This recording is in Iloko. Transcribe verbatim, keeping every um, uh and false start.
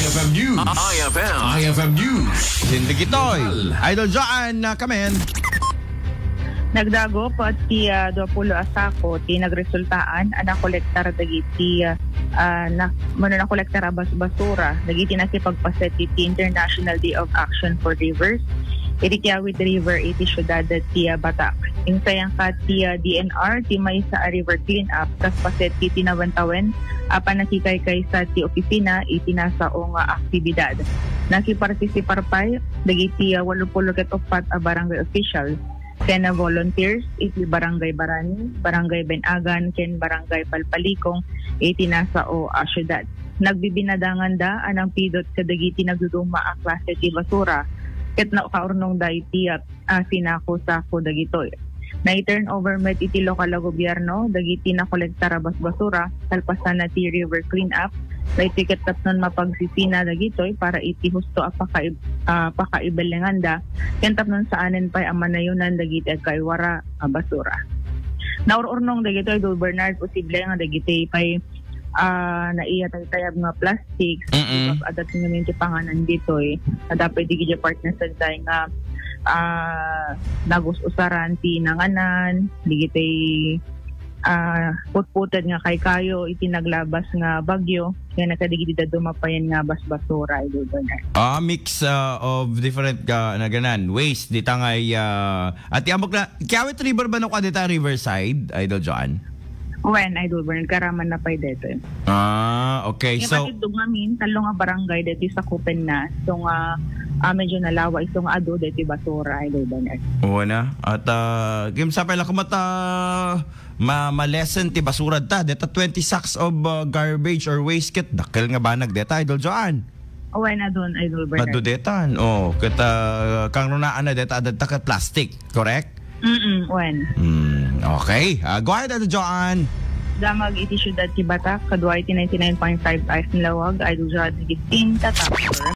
F M News. I F M. I F M News. Sindi Kitoy. Idol Joan, uh, come in. Nagdagup ti, ah, dua pulo a sako ti nagresultaan a nakolektar dagiti, ah, ah, na, mano nakolektar a bas-, basura dagiti nakipagpaset iti International Day of Action for Rivers iti Kiawit River iti siudad ti, ah, Batac. Insayangkat ti, ah, D N R ti maysa a river cleanup kas paset ti tinawen-tawen a pannakikaykaysa ti opisina iti nasao nga aktibidad. Nakipartisipar pay dagiti, ah, walupulo ket uppat a barangay officials ken, ah, volunteers iti Barangay Barani, Barangay Benagan, ken Barangay Palpalikong iti nasao a siudad. Nagbibinadanganda a nangpidot kadagiti nagduduma a klase ti basura ket nakaurnongda iti, ah, ah, sinako-sako dagitoy. Nai-turnover met iti lokal a gobierno dagiti nakolektar a basbasura kalpasan na ti river cleanup. Daytoy ket tapnon mapagsisina dagitoy para iti husto a pakaib-, ah, pakaibellenganda ken tapnon saanen pay a manayonan dagiti agkaiwara a basura. Naur-urnong dagitoy, Idol Bernard, posible nga dagitoy pay, ah, naiya taytayab nga plastics, Mm-mm. Because adda ngamin ti panganan ditoy. Adda pay dagiti partners daytay nga, ah, nagus-usaran ti nanganan, dagiti, ah, putputed nga kaykayo iti naglabas nga bagyo, nga nakadigidida dumapayan nga basbasura, Idol Bernard. Ah, mix, ah, of different ka, naganan, waste, dita nga, ah, at yamok na, Kiawit River ba no ka dita Riverside, Idol Joan? Wen, Idol Bernard, karaman na pay dito. Ah, okay. Yung So, katindog namin, talo nga barangay dito sa Kupen na. So nga, ah, medyo nalawa, iso nga ado dito basura, Idol Bernard. Wala. At, ah, kim sa pala kumata, ma, ma-lessen ti basura ta. Deta twenty sacks of, ah, garbage or waste kit. Dakkel nga banag deta, Idol Joan. Wen, adun, Idol Bernard. Adu detan. Oh, ket, ah, kang runaan na deta, adda ket plastic, correct? Mm-mm, wen. Hmm, okay. Ah, go ahead, Idol Joan. Damag iti siudad ti Batac, kadua iti ninety-nine point five F M Lawag, Idol Joan Agustin, Tatapper.